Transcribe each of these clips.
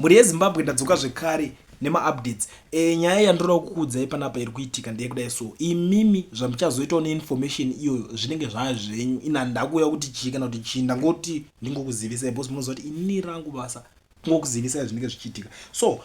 Mhuri yeZimbabwe, ndadzoka zvekare nemaupdates. Nyaya yandinoda kukuudzai panapa iri kuitika ndeyekudai. So imimi zvamuchazoitawo neinformation iyoyo zvinenge zvaa zvenyu. Ina ndakuuya kuti chii kana kuti chii, ndangoti ndingokuzivisai because munoziva kuti inini rangu basa kungokuzivisai zvinenge zvichiitika. So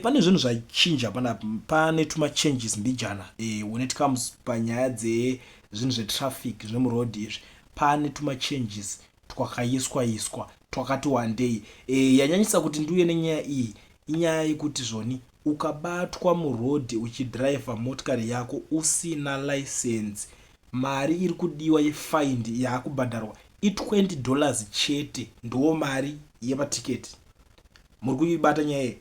pane zvinhu zvachinja panapa, pane tuma changes mbijana when it comes panyaya dzezvinhu zvetraffic zvemuroad izvi. Pane tuma changes twakaiswa iswa twakati wandei. Yanyanyisa kuti ndiuye nenyaya iyi inyaya yekuti zvoni ukabatwa murodhi uchidhiraivha motikari yako usina license, mari iri kudiwa yefine yaakubhadharwa i$20 chete, ndo mari yepatiketi. Muri kuibata nyaya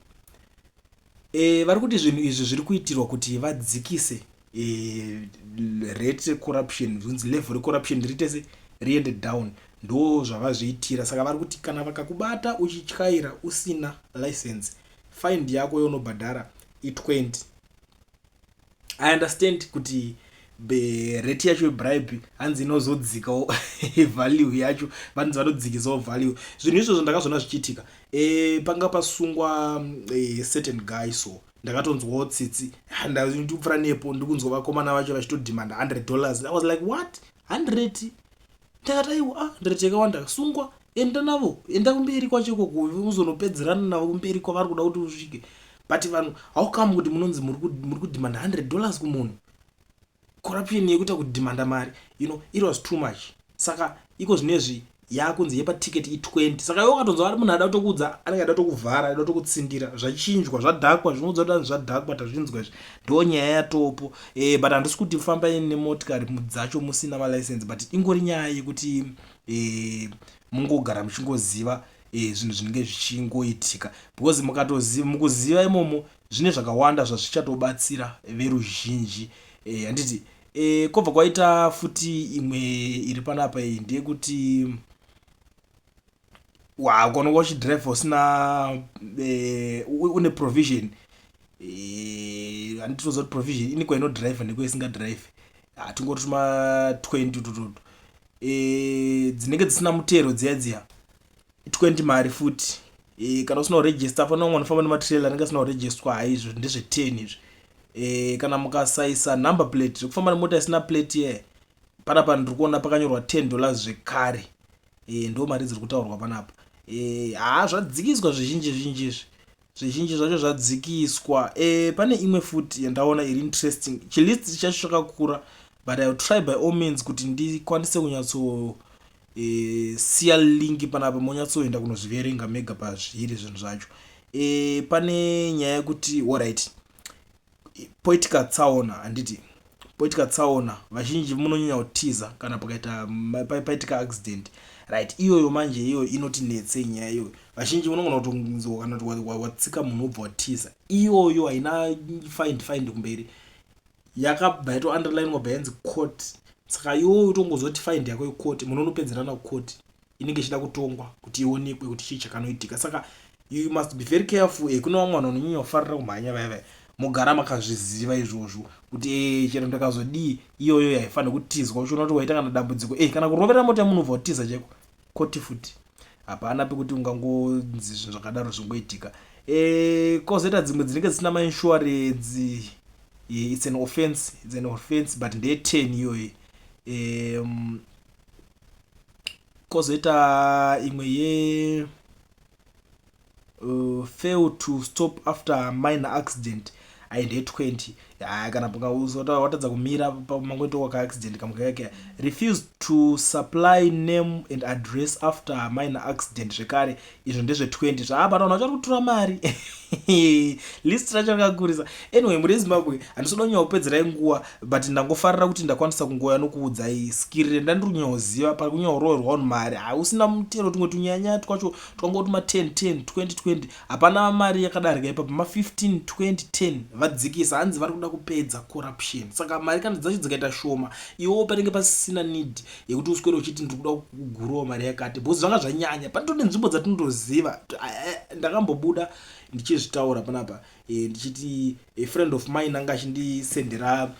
iyi? Vari kuti zvinhu izvi zviri kuitirwa kuti vadzikise rate recorruption, zvinzi level recorruption riite se riende down, ndo zvavazviitira. Saka vari kuti kana vakakubata uchityaira usina license, fine yako yaunobhadhara i20. I understand kuti rate yacho yebribe hanzi inozodzikawo value yacho, vanzi vanodzikisawo value. Zvinhu izvozvo ndakazviona zvichiitika. Panga pasungwa certain guy, so ndakatonzwawo tsitsi. Ndikupfuura nepo, ndikunzwa vakomana vacho vachitodhimanda $100. I was like, "What, 100?" Ndakati, "Aiwa, ah, 100 yakawanda." Sungwa, enda navo, enda kumberi kwacho ikoko, uzonopedzerana navo kumberi kwavari kuda kuti usvike. But vanhu, how come kuti munonzi muri kudhimanda $100 kumunhu? Corruption yekuita kudhimanda mari, it was too much. Saka iko zvinezvi yakunzi yepatiketi i20. Saka iwe ukatonzwa munhu ada kutokuudza, anenge ada kutokuvhara, ada kutokutsindira. Zvachinjwa, zvadhakwa, zvinoudza kuti zvadhakwa, tazvinzwa izvi, ndo nyaya yatopo. But handisi kuti fambai nemotikari dzacho musina malicense, but ingori nyaya yekuti mungogara muchingoziva zvinhu zvinenge zvichingoitika, because mukatoziva, mukuziva imomo zvine zvakawanda zvazvichatobatsira veruzhinji. Handiti kobva kwaita futi imwe iri panapa iyi ndeyekuti ukaonekwa uchidhiraivha usina une provision. Handitoziva kuti provision inikwa inodhiraivha nekwe isingadhiraivhi, hatingoti tuma 20 tututu dzinenge dzisina mutero dziya dziya, 20 mari futi. Kana usina kuregister, fana vamwe vanofamba nematrailer anenge asina kuregisterwa, haizvo ndezve10 izvi. Kana mukasaisa number plate, zvekufamba nemota isina plate ye panapa, ndiri kuona pakanyorwa $10 zvekare. Ndo mari dziri kutaurwa panapa. Haa, zvadzikiswa zvizhinji zvinji izvi, zvizhinji zvacho zvadzikiswa. Pane imwe futi yandaona iri interesting. Chilist chacho chakakura, but I will try by all means kuti ndikwanise kunyatso siya link panapa, monyatsoenda kunozviverenga mega pazviri zvinhu zvacho. Pane nyaya yekuti, alright, poitika tsaona, handiti? Poitika tsaona, vazhinji munonyanya kutiza kana pakaita paitika accident, right? Iyoyo manje, iyoyo inoti netse nyaya iyoyo. Vazhinji unogona kutonzwa kana kuti watsika munhu, wobva watiza. Iyoyo haina fine kumberi, yakabva yato underline, wabva yanzi court. Saka iwoyo utongozoti fine yako yecourt, munonopedzerana kucourt, inenge ichida kutongwa kuti ionekwe kuti chii chakanoitika. Saka you must be very careful. Kune vamwe vanhu vanonyanya kufarira kumhanya vaya vaya, mugara makazviziva izvozvo kuti chero ndakazodii, iyoyo haifaniri kutizwa. Uchiona kuti waita kana dambudziko, kana kuroverera mota yemunhu, ubva watiza chaiko, koti futi hapana pekuti ungangonzi zvinhu zvakadaro zvingoitika. Kozoita dzimwe dzinenge dzisina mainsurance. It's an offense, it's an offense, but ndeye10 iyoyi. Kozoita imwe ye fail to stop after minor accident, ai, ndeye20. Kana watadza kumira mangoitawo kaaccident kamwe kake. Refuse to supply name and address after minor accident, zvekare izvo ndezve20. Zvaabata vanhu vachari kutora mari, list racho rakakurisa. Anyway, muri yeZimbabwe, handisoda kunyanya kupedzerai nguva, but ndangofarira kuti ndakwanisa kungouya nokuudzai skirire ndandiri kunyanyoziva pari kunyanyoroverwa vanhu mari hausina mutero. Tumwe tunyanya twacho twangoti ma10 10 20 20, hapana mari yakadarika ipapo, ma15 20 10. Vadzikisa, hanzi vari kuda kupedza corruption. Saka mari kana dzacho dzikaita shoma, iwowo panenge pasisina need yekuti uswere uchiti ndiri kuda kugurawo mari yakati, because zvanga zvanyanya. Panotode nzvimbo dzatinotoziva. Ndakambobuda ndichizvitaura panapa ndichiti a friend of mine anga achindisendera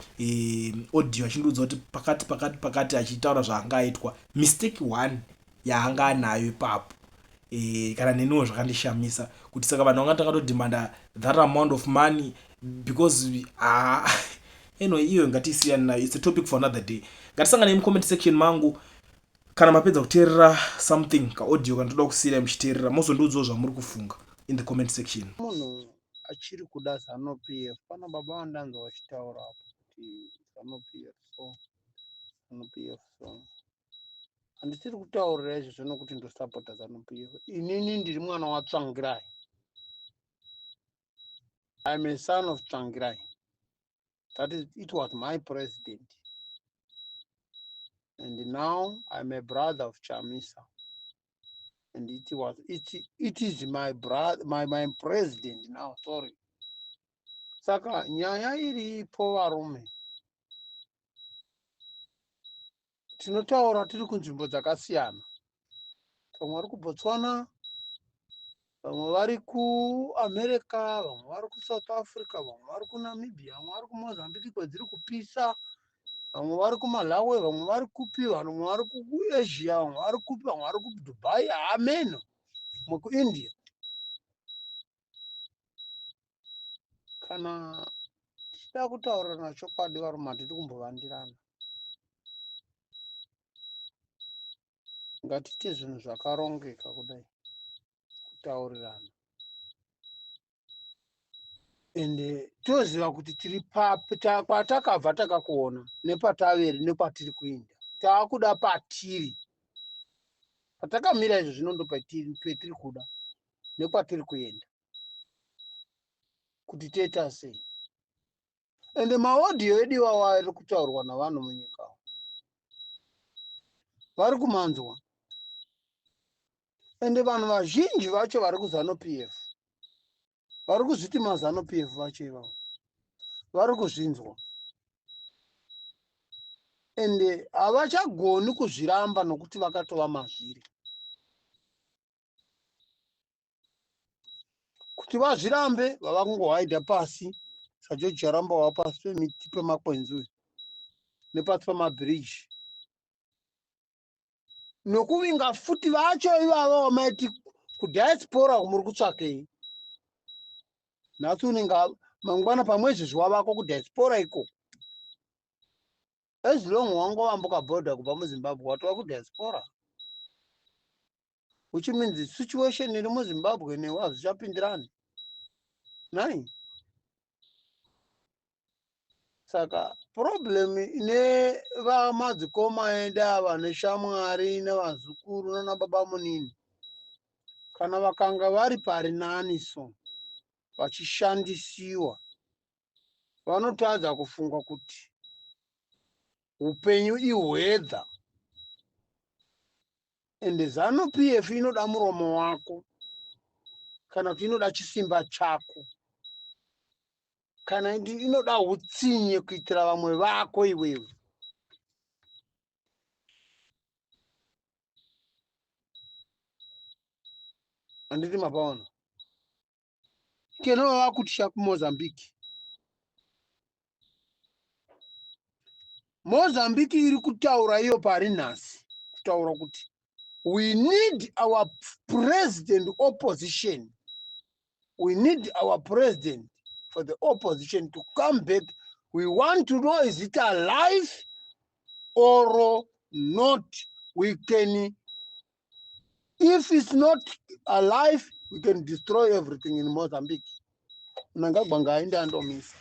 audio achindiudza kuti pakati pakati pakati, achitaura zvaanga aitwa, mistake one yaanga anayo ipapo. E, kana neniwo zvakandishamisa kuti saka vanhu vanga takatodemanda that amount of money because ah, anyway iyo ngatisiyani nayo, it's a topic for another day. Ngatisangane mucomment section mangu kana mapedza kuteerera something kaaudio kandoda kusiyirai muchiteerera, mozondiudzawo zvamuri kufunga in the comment section. Munhu achiri kuda Zanu PF, pana baba vandanzwa vachitaura apo kuti Zanu PF so, Zanu PF so. Handisiri kutaurira izvozvo nokuti ndosapota Zanu PF. Inini ndiri mwana waTsvangirai. I'm a son of Tsvangirai. That is, it was my president. And now I'm a brother of Chamisa. And it was it, it is my brother, my president now, sorry. Saka nyaya iripo varume, tinotaura tiri kunzvimbo dzakasiyana. Vamwe vari kuBotswana, vamwe vari kuAmerica, vamwe vari kuSouth Africa, vamwe vari kuNamibia, vamwe vari kuMozambique kwedziri kupisa, vamwe vari kuMalawi, vamwe vari kupi, vamwe vari kuAsia, vamwe vari kupi, vamwe vari kuDubai, ameno, vamwe kuIndia. Kana tichida kutaurirana chokwadi varume, hatidi kumbovandirana. Ngatiite zvinhu zvakarongeka kudai, kutaurirana, ende toziva kuti tiri papi, kwatakabva takakuona, nepataveri nekwatiri kuenda. Taakuda patiri patakamira izvo zvino, ndo petiri kuda nekwatiri kuenda, kuti toita sei. Ende maaudio edu iwawo ari kutaurwa navanhu munyika vari kumanzwa, ende vanhu vazhinji vacho vari kuZanu PF, vari kuzviti maZanu PF vacho ivavo, vari kuzvinzwa, ende havachagoni kuzviramba nokuti vakatova mazviri. Kuti vazvirambe, vava kungohaidha pasi saGeorge Charamba wava pasi pemiti pemakwenzi uyu nepasi pamabhiriji, nokuvinga futi vacho ivava vamaiti kudiaspora muri kutsvakei. Nhasi unenge mangwana pamwe izvezvi wavako kudiaspora ikoko. As long wangovambuka bhodha kubva muZimbabwe, watova kudiaspora, which means situation iri muZimbabwe newe hazvichapindirani nai. Saka problem ine vamadzikoma edu ava neshamwari nevazukuru nana baba munini, kana vakanga vari pari nani so vachishandisiwa, vanotadza kufunga kuti upenyu ihwedha, ende Zanu PF inoda muromo wako, kana kuti inoda chisimba chako, kana inoda utsinye kuitira vamwe vako iwewe. Handiti mapaona kenova vakutya kuMozambique? Mozambique iri kutaura iyo pari nhasi, kutaura kuti we need our president opposition, we need our president for the opposition to come back. We want to know, is it alive or not? We can, if it's not alive, we can destroy everything in Mozambique. Mnangagwa ngaaende andomisa.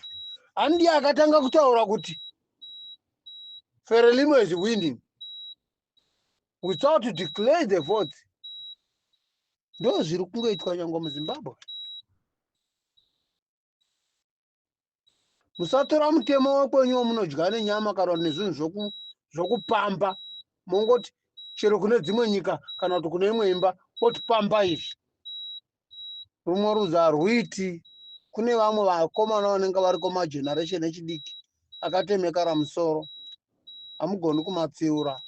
Handiye akatanga kutaura kuti Frelimo is winning without to declare the vote? Ndo zviri kungoitwa nyangwe muZimbabwe. Musatora mutemo wekwenyu wamunodya nenyama kana nezvinhu zvokupamba, mongoti chero kune dzimwe nyika kana kuti kune imwe imba otipamba izvi. Rumwe rudzi harwuiti. Kune vamwe vakomana vanenge vari kumageneration echidiki akatemekara musoro, hamugoni kumatsiura.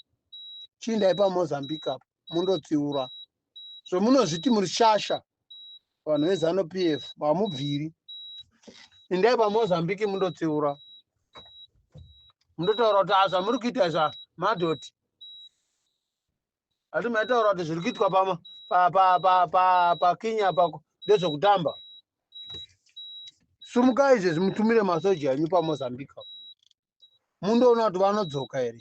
Chiindai paMozambique apo mundotsiura zvomunozviti muri shasha. Vanhu veZanu PF hamubviri. Indai paMozambique mundotsiura, mundotaura kuti a zvamuri kuita izva madhoti. Hati maitaura kuti zviri kuitwa paKenya pa, pa, pa ndezvekutamba. Sumukai izvezvi mutumire masoja enyu paMozambique, mundoona kuti vanodzoka here.